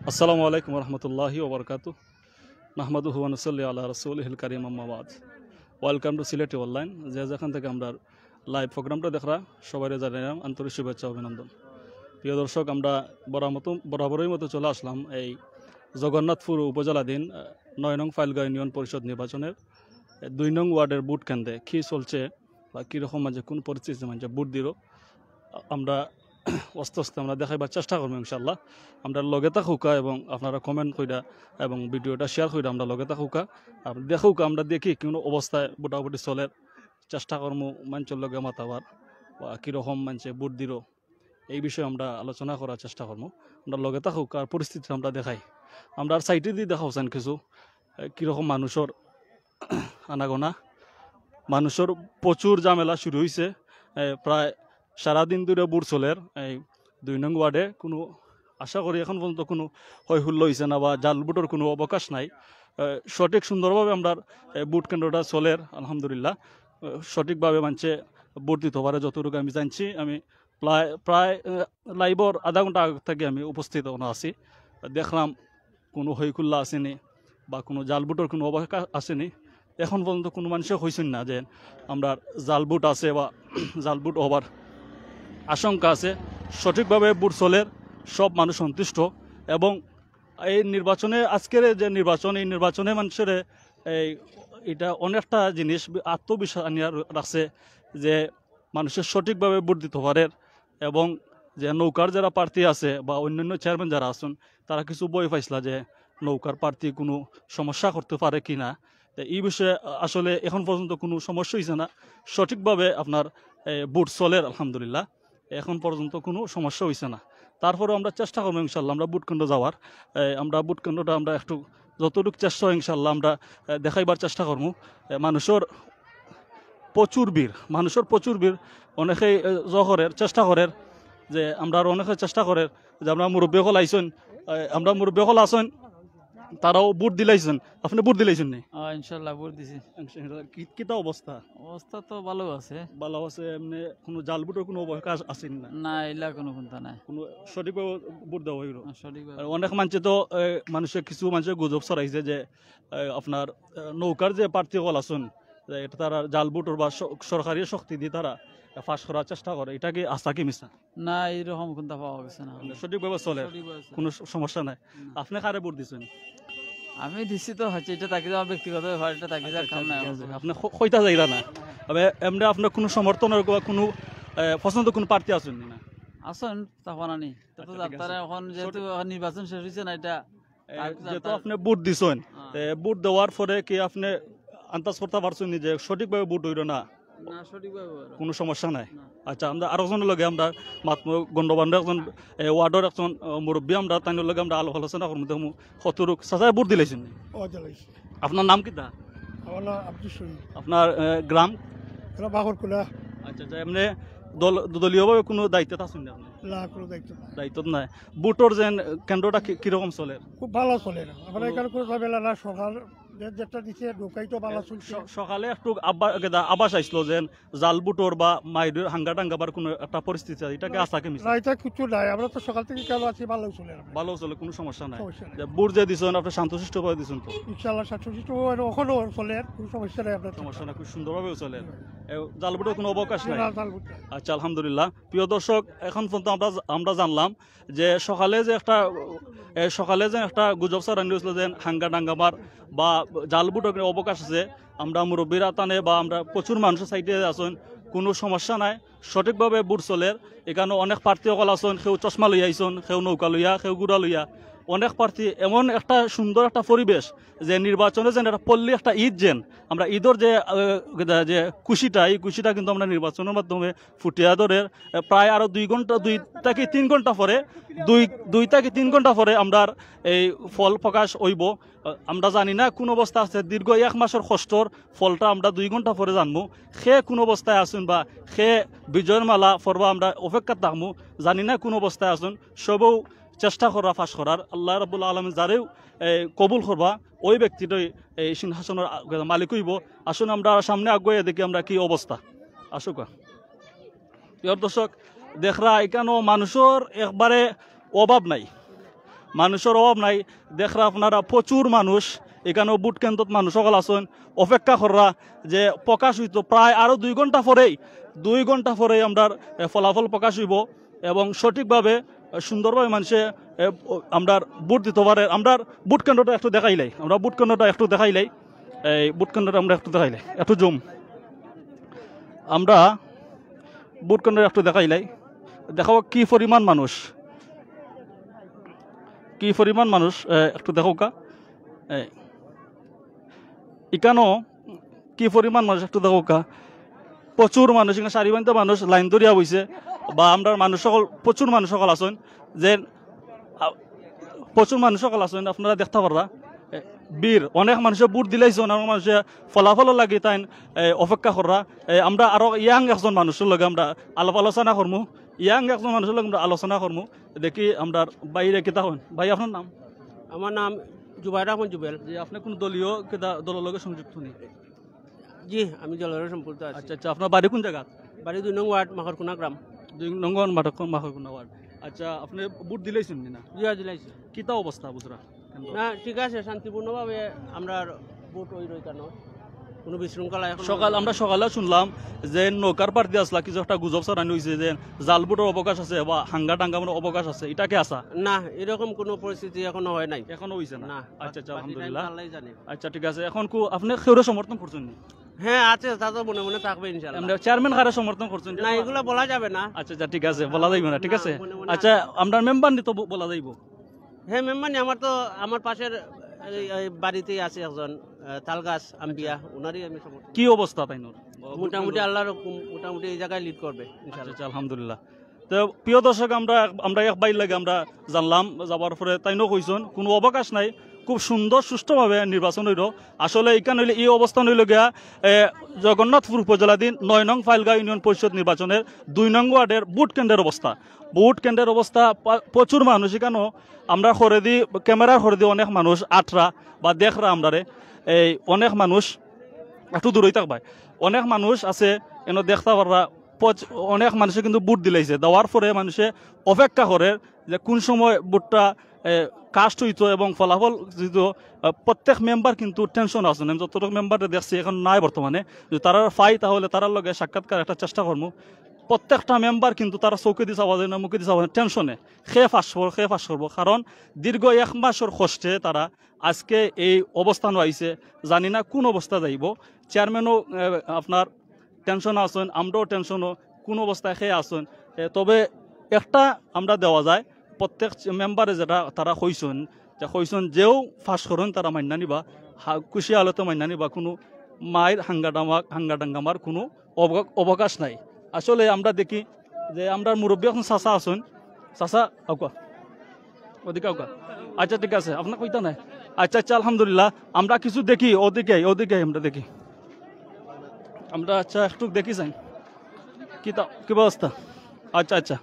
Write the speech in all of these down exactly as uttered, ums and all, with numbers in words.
আসসালামু আলাইকুম ওয়া রাহমাতুল্লাহি ওয়া বারাকাতুহু। নাহমাদুহু ওয়া নুসাল্লি আলা রাসূলিহিল কারীম, আম্মা বাদ। Welcome to সিলেটি অনলাইন। যে যেখান থেকে আমরার live program টা দেখরা, সবাইরে জানাইলাম আন্তরিক শুভেচ্ছা অভিনন্দন। প্রিয় দর্শক, আমরা বরামতো-, বরাবরই মতো চলে আসলাম এই জগন্নাথপুর উপজেলাধীন, আহ, নয় নং ফাইলগাঁও ইউনিয়ন পরিষদ নির্বাচনের, আহ, দুই নং ওয়ার্ডের ভোট কেন্দ্রে কি চলছে বা কীরকম মানষে কোন পরিস্থিতিত মানষে ভোট দিল, আ-, আমরা আস্তে আস্তে আমরা দেখাইবার চেষ্টা করমু ইনশাআল্লাহ। আমরার লগে থাকউক্কা এবং আপনারা comment কইরা এবং video টা share কইরা আমরার লগে থাকউক্কা। আর দেখউক্কা, আমরা দেখি কোন অবস্থায় ভোটাভুটি চলের, চেষ্টা করমু মানষর লগে মাতাবার বা কিরকম মানষে ভোট দিল, এই বিষয়ে আমরা আলোচনা করার চেষ্টা করমু। আমরার লগে থাকউক্কা আর পরিস্থিতি আমরা দেখাই। আমরার side এ দি দেখাও চাইন কিছু, এ, কিরকম মানষর আনাগোনা, মানষর প্রচুর ঝামেলা শুরু অইছে। এ, প্রায় সারাদিন ধরে ভোট চলের এই দুই নং ওয়ার্ডে। কোনো, আশা করি এখন পর্যন্ত কোনো হই হুল্লো অইছে না বা জাল ভোটর কোনো অবকাশ নাই। এ, সঠিক সুন্দরভাবে আমরার, এ, ভোট কেন্দ্রটা চলের, আলহামদুলিল্লাহ। এ, সঠিকভাবে মানষে ভোট দিতো পারে, যতটুকু আমি জানছি। আমি প্রায়, প্রায়, এ, live র আধা ঘন্টা আগ থাকি আমি উপস্থিত অনো আছি। দেখলাম কোনো হইকুল্লা আছেনি বা কোনো জাল ভোটর কোনো অবকাশ আছেনি। এখন পর্যন্ত কোনো মানষে কইছইন না যে আমরার জাল ভোট আছে বা জাল ভোট হবার আশঙ্কা আছে। সঠিকভাবে ভোট চলের, সব মানুষ সন্তুষ্ট। এবং এই নির্বাচনে, আজকের এই যে নির্বাচন, এই নির্বাচনে মানষরে এই, এটা অনেকটা জিনিস আত্মবিশ্বাস আনিয়া রাখছে যে মানষে সঠিকভাবে ভোট দিতো পারের এবং যে নৌকার যারা প্রার্থী আছে বা অন্যান্য চেয়ারম্যান যারা আছইন, তারা কিছু ভয় পাইছলা যে নৌকার প্রার্থী কোনো সমস্যা করতে পারে কি না। তো এই বিষয়ে আসলে এখন পর্যন্ত কোনো সমস্যা অইছে না, সঠিকভাবে আপনার, এ, ভোট চলের আলহামদুলিল্লাহ, এখন পর্যন্ত কোনো সমস্যা অইছে না। তারপরেও আমরা চেষ্টা করমু ইনশাআল্লাহ আমরা ভোট কেন্দ্র যাওয়ার, এ, আমরা ভোট কেন্দ্রটা আমরা একটু যতটুকু চেষ্টা হয় ইনশাআল্লাহ আমরা, এ, দেখাইবার চেষ্টা করমু। এ, মানষর প্রচুর ভিড়, মানষর প্রচুর ভিড়। অনেকেই, এ, জ করের, চেষ্টা করের যে আমরার অনেকে চেষ্টা করের যে আমরার মুরব্বি অকল আইছইন, এ, আমরার মুরব্বি অকল আছইন, তারাও ভোট দিলাইছইন। আপনে ভোট দিলাইছইন নি? আহ, ইনশাআল্লাহ ভোট দিছি। ইনশাআল্লাহ। কি, কিতা অবস্থা? অবস্থা তো ভালো আছে। ভালো আছে, এমনে কোনো জাল ভোটর কোনো অবকাশ আছে নি না? না, ইলা কোনো চিন্তা নাই। কোনো সঠিকভাবে ভোট দেওয়া অইলো? হ্যাঁ, সঠিকভাবে। আর অনেক মানষে তো, এ, মানষে কিছু মানষে গুজব ছড়াইছে যে, এ, আপনার, এ, নৌকার যে প্রার্থী অকল আছইন, যে এটা তারা জাল ভোটর বা স-, সরকারি শক্তি দি তারা পাশ করার চেষ্টা করে, এটা কি আছা কি মিছা? না, এইরকম কোনটা পাওয়া গেছে না। মানে সঠিকভাবে চলের, সঠিকভাবে চলের। কোনো স-, সমস্যা নাই। না। আপনে কারে ভোট দিছইন? আমি দিছি তো হচ্ছে, এটা থাকি আমার ব্যক্তিগত ব্যাপার, এটা থাকি আচ্ছা, যার আচ্ছা, কাম নাই ঠিক আমার আছে। কোনো। আপনে ক-, কইতা যাইরা না। তবে এমনে আপনার কোনো সমর্থন বা কোনো, এ, পছন্দ কোনো প্রার্থী আছইন না? আছইন, তা পারা নেই। তা তো আচ্ছা, ঠিক যাত্রা আছে। এখন যেহেতু সঠিক। এখন নির্বাচন শেষ হইছে না, এটা এ, তার যেহেতু তার আপনে ভোট দিছইন, হ্যাঁ। এ, ভোট দেওয়ার পরে কি আপনে আন্দাজ করতা পারছইন নি যে সঠিকভাবে ভোট অইলো না? না, সঠিকভাবে অইলো। কোনো সমস্যা নাই। না। আচ্ছা, আমরা আরো জনর লগে আমরা মাত-, গণ্যমান্য একজন, এ, ওয়ার্ডর একজন, এ, মুরব্বি আমরা তাইনর লগে আমরা আলাপ আলোচনা করমু, দেখমু কতটুক। চাচা, ভোট দিলাইছইন নি? ও, দিলাইছি। আপনার নাম কিতা? আমার নাম আব্দুল শহীদ। আপনার, এ, গ্রাম? এটা বাহরকুলা। আচ্ছা, আচ্ছা, এমনে দল-, দলীয়ভাবে কোনো দায়িত্বত আছইন নি আপনে? না, কোনো দায়িত্ব নাই। দায়িত্বত নাই। ভোটর যেন কেন্দ্রটা কি, কিরকম চলের? খুব ভালো চলের। আমরা হুম। এখানে কোনো ঝামেলা না, সকাল যে যেটা দিছে, ঢুকাই তো ভালো এ, চলছে। স-, সকালে একটু আব্বা-, গেদা আভাস আইছিল যে জাল ভোটর বা মাইরর হাঙ্গা টাঙ্গাবার কোনো একটা পরিস্থিতি আছে, এটা কি না, আছা কি মিছা? না, এটা কিছু নাই। আমরা তো সকাল থেকে কেন আছি, ভালো চলের আমরা। ভালো চলে, কোনো সমস্যা নাই। সমস্যা নাই। যে ভোট যে দিছইন, আপনে শান্তশিষ্টভাবে দিছইন তো? ইনশাআল্লাহ শান্তশিষ্টভাবে এখনো চলের, কোনো সমস্যা নাই। আমরা সমস্যা না, খুব সুন্দরভাবেও চলের। হুম। এ, জাল ভোটর কোনো অবকাশ নাই? না, জাল ভোট নাই। আচ্ছা, আলহামদুলিল্লাহ। প্রিয় দর্শক, এখন পর্যন্ত আমরা, আমরা জানলাম যে সকালে যে একটা, এ, সকালে যে একটা গুজব ছড়ানি হয়েছিল যে হাঙ্গা ডাঙ্গামার বা জাল ভোটর অবকাশ আছে, আমরা মুরব্বীরা তানে বা আমরা প্রচুর মানুষের সাইডে আছেন, কোনো সমস্যা নাই, সঠিকভাবে ভোট চলের। এখানে অনেক প্রার্থী অকল আছেন, কেউ চশমা লইয়া আইছেন, কেউ নৌকা লইয়া, কেউ ঘোড়া লইয়া, অনেক প্রার্থী। এমন একটা সুন্দর একটা পরিবেশ যে নির্বাচনে যেন একটা পল্লী একটা ঈদ যেন, আমরা ঈদর যে, আহ, যে খুশিটা, এই খুশিটা কিন্তু আমরা নির্বাচনের মাধ্যমে ফুটিয়া ধরের। আহ, প্রায় আরো দুই ঘন্টা, দুই থাকি তিন ঘন্টা পরে, দুই, দুই থাকি তিন ঘন্টা পরে আমরা এই ফল প্রকাশ হইব। আহ, আমরা জানি না কোন অবস্থা আছে, দীর্ঘ এক মাসের কষ্টর ফলটা আমরা দুই ঘন্টা পরে জানবো। কে কোন অবস্থায় আছেন বা কে বিজয়ের মালা পরবা, আমরা অপেক্ষা থাকবো, জানি না কোন অবস্থায় আছেন। সবেও চেষ্টা করা পাশ করার, আল্লাহ রাব্বুল আলামিন যারেও, এ, কবুল করবা, ওই ব্যক্তিটাই এই সিংহাসনের আ-, মালিক হইব। আসুন আমরা সামনে আগুয়ে দেখি আমরা কি অবস্থা। আসুক। প্রিয় দর্শক, দেখরা এখানেও মানুষের একবারে অভাব নাই। মানুষর অভাব নাই। দেখরা আপনারা, প্রচুর মানুষ, ইকানো ভোট কেন্দ্রত মানুষ অকল আছইন, অপেক্ষা কররা যে প্রকাশ অইতো। প্রায় আরো দুই ঘন্টা পরেই, দুই ঘন্টা পরেই আমরার, এ, ফলাফল প্রকাশ অইবো এবং সঠিকভাবে, এ, সুন্দরভাবে মানষে, এ, ও, আমরার ভোট দিতো পারে। আমরার ভোট কেন্দ্রটা একটু দেখাইলাই, আমরা ভোট কেন্দ্রটা একটু দেখাইলাই, এই ভোট কেন্দ্রটা আমরা একটু দেখাইলাই, একটু জুম, আমরা ভোট কেন্দ্র একটু দেখাইলাই। দেখো কি পরিমাণ মানুষ, কি পরিমাণ মানুষ, এ, একটু দেখো কা। এ, ইকানো কি পরিমাণ মানুষ একটু দেখো কা। প্রচুর মানুষ, ইকানো সারি বান্ধা মানুষ লাইন ধরিয়া বইছে, বা আমরার মানুষ অকল, প্রচুর মানুষ অকল আছইন, যে, আ, প্রচুর মানুষ অকল আছইন, আপনারা দেখতা পাররা। এ, ভিড়, অনেক মানষে ভোট দিলাইছইন, অনেক মানষে ফলাফলর লাগি তাইন, এ, অপেক্ষা কররা। এ, আমরা আরো young একজন মানুষর লগে আমরা আলাপ আলোচনা করমু, young একজন মানুষর লগে আমরা আলোচনা করমু। দেখি আমরার ভাইরে কিতা কইন। ভাই, আপনার নাম? আমার নাম জুবাইর রহমান জুবেল। জি, আপনি কোন দলীয় কিতা দলর লগে সংযুক্ত নি? জি, আমি দলর লগে সম্পৃক্ত আছি। আচ্ছা, আচ্ছা, আপনার বাড়ি কোন জায়গা? বাড়ি দুই নং ওয়ার্ড, মাখরকুনা গ্রাম। দুই নং ওয়ার্ড, মাখর-, মাখরকুনা ওয়ার্ড। আচ্ছা, আপনি ভোট দিলাইছইন নি না? জি, হ্যাঁ, দিলাইছি। কিতা অবস্থা বুঝরা? না, ঠিক আছে, শান্তিপূর্ণভাবে আমরার ভোট অই রই কেন? কোনো বিশৃঙ্খলা এখন সকাল, আমরা সকালে শুনলাম যে নৌকার প্রার্থী আসলা, কিছু একটা গুজব ছড়ানি হইছে যে জাল ভোটর অবকাশ আছে বা হাঙ্গা টাঙ্গা মানে অবকাশ আছে, ইটা কি আছা? না, এরকম কোনো পরিস্থিতি এখনো হয় নাই। এখনো হইছে না? না, আচ্ছা, আচ্ছা, বাকি time আলহামদুলিল্লাহ। আল্লাহই জানে। আচ্ছা, ঠিক আছে। এখন কু আপনি কেউরে সমর্থন করছইন নি? হ্যাঁ, আছে, তা তো মনে মনে থাকবে ইনশাআল্লাহ। আমরা চেয়ারম্যান কারে সমর্থন করছইন? না, এগুলা বলা যাবে না। আচ্ছা, আচ্ছা, ঠিক আছে, বলা যাইব না, ঠিক না, আছে। মনে মনে আচ্ছা, আছে। আমরা মেম্বার নি তো ব-, বলা যাইব। হ্যাঁ, মেম্বার নি, আমার তো, আমার পাশের এই, এই বাড়িতেই আছে একজন, আহ, তালগাছ আম্বিয়া, ওনারই আমি সমর্থন। কি অবস্থা তাইনর? মোটামুটি আল্লাহর হুকুম, মোটামুটি এই জায়গায় লিড করবে আচ্ছা, ইনশাআল্লাহ। আচ্ছা, আলহামদুলিল্লাহ। তো প্রিয় দর্শক, আমরা এক, আমরা এক ভাইর লগে আমরা জানলাম, যাওয়ার পরে তাইনও কইছইন, কোনো অবকাশ নাই, খুব সুন্দর সুষ্ঠুভাবে নির্বাচন অইলো। আসলে ইখান অইলে এই অবস্থান অইলো গিয়া, এ, জগন্নাথপুর উপজেলাধীন নয় নং ফাইলগাঁও ইউনিয়ন পরিষদ নির্বাচনের দুই নং ওয়ার্ডের ভোট কেন্দ্রের অবস্থা। ভোট কেন্দ্রের অবস্থা পা-, প্রচুর মানুষ ইখানো। আমরা করেদি, ক্যামেরার করেদি অনেক মানুষ আটরা বা দেখরা আমরারে, এই অনেক মানুষ একটু দূরই থাকবায়, অনেক মানুষ আছে এনো দেখতা পাররা। পচ-, অনেক মানুষে কিন্তু ভোট দিলাইছে, দেওয়ার পরে মানুষে অপেক্ষা করে যে কোন সময় ভোটটা, এ, কাস্ট হইতো এবং ফলাফল হইতো। আহ, প্রত্যেক মেম্বার কিন্তু টেনশন আছইন। আমি যতটুকু মেম্বাররে দেখছি, এখন নাই বর্তমানে, যদি তারার পাই তাহলে তারার লগে সাক্ষাৎকার একটা চেষ্টা করমু। প্রত্যেকটা মেম্বার কিন্তু তারা চোখেদি চাওয়া যায় না, মুখেদি চাওয়া যায় না, টেনশনে। কে পাস করবো, কে পাস করবো, কারণ দীর্ঘ এক মাসর কষ্টে তারা আজকে এই অবস্থানো আইছে, জানি না কোন অবস্থা যাইব। চেয়ারম্যানও, আহ, আপনার টেনশন আছইন, আমরাও টেনশনও, কোন অবস্থায় কে আছইন। এ, তবে একটা আমরা দেওয়া যায়, প্রত্যেক মেম্বারে যেটা তারা কইছইন, যে কইছইন যেও পাস করইন তারা মাইন্না নিবা, হা-, খুশি হালতে মাইন্না নিবা, কোনো মাইর হাঙ্গাডামা-, হাঙ্গাডাঙ্গামার কোনো অব-, অবকাশ নাই। আসলে আমরা দেখি যে আমরার মুরব্বী এখন চাচা আছইন, চাচা আউকা, ওদিকে আউকা। আচ্ছা, ঠিক আছে, আপনার কইতা নাই। আচ্ছা, আচ্ছা, আলহামদুলিল্লাহ, আমরা কিছু দেখি, ওদিকে, ওদিকে আমরা দেখি। আমরা, আচ্ছা, একটু দেখি চাই। কি তা, কি ব্যবস্থা? আচ্ছা, আচ্ছা।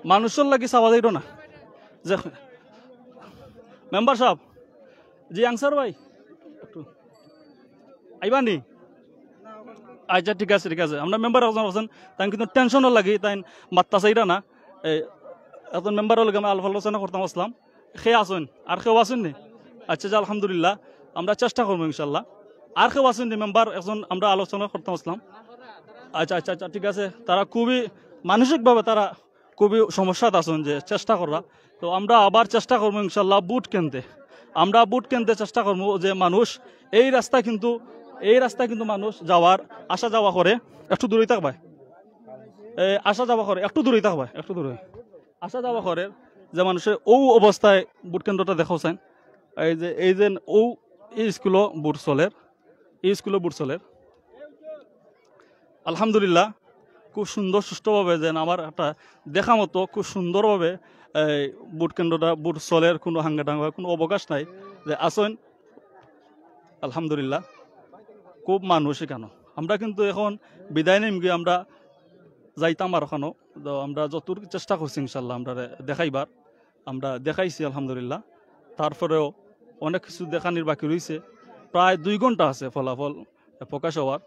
মানুষর লাগি চাওয়া যাইতো না। যে, মেম্বার সাহেব, জি, আনসার ভাই, একটু আইবা নি? আচ্ছা, ঠিক আছে, ঠিক আছে। আমরা মেম্বার একজন আছইন, তাইন কিন্তু টেনশনও লাগি, তাইন মাত্তা চাইরা না। এই, একজন মেম্বারর লগে আমি আলাপ আলোচনা করতাম আছলাম। কে আছইন? আর কেউ আছইন নি? আচ্ছা, আচ্ছা, আলহামদুলিল্লাহ। আমরা চেষ্টা করমু ইনশাল্লাহ। আর কেউ আছইন নি মেম্বার? একজন আমরা আলোচনা করতাম আছলাম। আচ্ছা, আচ্ছা, আচ্ছা, ঠিক আছে। তারা খুবই মানসিকভাবে তারা খুবই সমস্যাত আছইন যে চেষ্টা কররা। তো আমরা আবার চেষ্টা করমু ইনশাল্লাহ ভোট কেন্দ্রে। আমরা ভোট কেন্দ্রে চেষ্টা করমু যে মানুষ এই রাস্তা কিন্তু, এই রাস্তা কিন্তু মানুষ যাওয়ার, আসা যাওয়া করে। একটু দূরই থাকবায়। এ, আসা যাওয়া করে, একটু দূরই থাকবায়, একটু দূরে। আসা যাওয়া করে যে মানুষে অউ অবস্থায় ভোট কেন্দ্রটা দেখাও চাইন। এই যে, এই যে অউ, এই স্কুলো ভোট চলের, এই স্কুলো ভোট চলের। আলহামদুলিল্লাহ, খুব সুন্দর সুষ্ঠুভাবে যেন আমার একটা দেখা মতো খুব সুন্দরভাবে এই ভোট কেন্দ্রটা ভোট চলের, কোনো হাঙ্গা টাঙ্গা কোনো অবকাশ নাই। যে আছইন, আলহামদুলিল্লাহ, খুব মানুষ ইখানো। আমরা কিন্তু এখন বিদায় নিমগি, আমরা যাইতাম আর ওখানো। তো আমরা যতটুকু চেষ্টা করছি ইনশাল্লাহ আমরা দেখাইবার, আমরা দেখাইছি আলহামদুলিল্লাহ। তারপরেও অনেক কিছু দেখানির বাকি রইছে। প্রায় দুই ঘন্টা আছে ফলাফল প্রকাশ হওয়ার।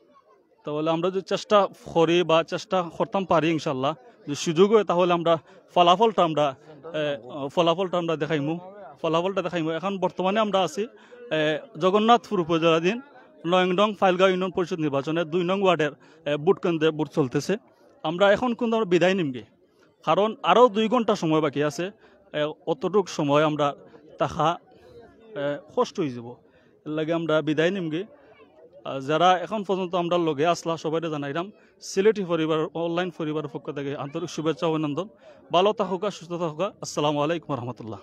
তাহলে আমরা যে চেষ্টা করি বা চেষ্টা করতাম পারি ইনশাল্লাহ, যে সুযোগ হয় তাহলে আমরা ফলাফলটা আমরা, এ, ফলাফলটা আমরা দেখাইমু, ফলাফলটা দেখাইমু। এখন বর্তমানে আমরা আছি, এ, জগন্নাথপুর উপজেলাধীন নয়ংডং ফাইলগাঁও ইউনিয়ন পরিষদ নির্বাচনে দুই নং ওয়ার্ডের, এ, ভোট কেন্দ্রে ভোট চলতেছে। আমরা এখন কিন্তু আমরা বিদায় নিমগে, কারণ আরও দুই ঘন্টা সময় বাকি আছে। এ, অতটুক সময় আমরা থাকা, এ, কষ্ট হয়ে যাব। এর লাগে আমরা বিদায় নিমগি। আর যারা এখন পর্যন্ত আমরা লগে আসলা, সবাইকে জানাইলাম সিলেটি পরিবার, অনলাইন পরিবারের পক্ষ থেকে আন্তরিক শুভেচ্ছা অভিনন্দন। ভালো থাকুকা, সুস্থ থাকুকা। আসসালামু আলাইকুম রহমতুল্লাহ।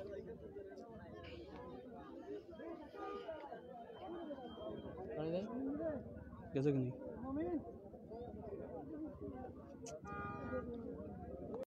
গেছে কি নি?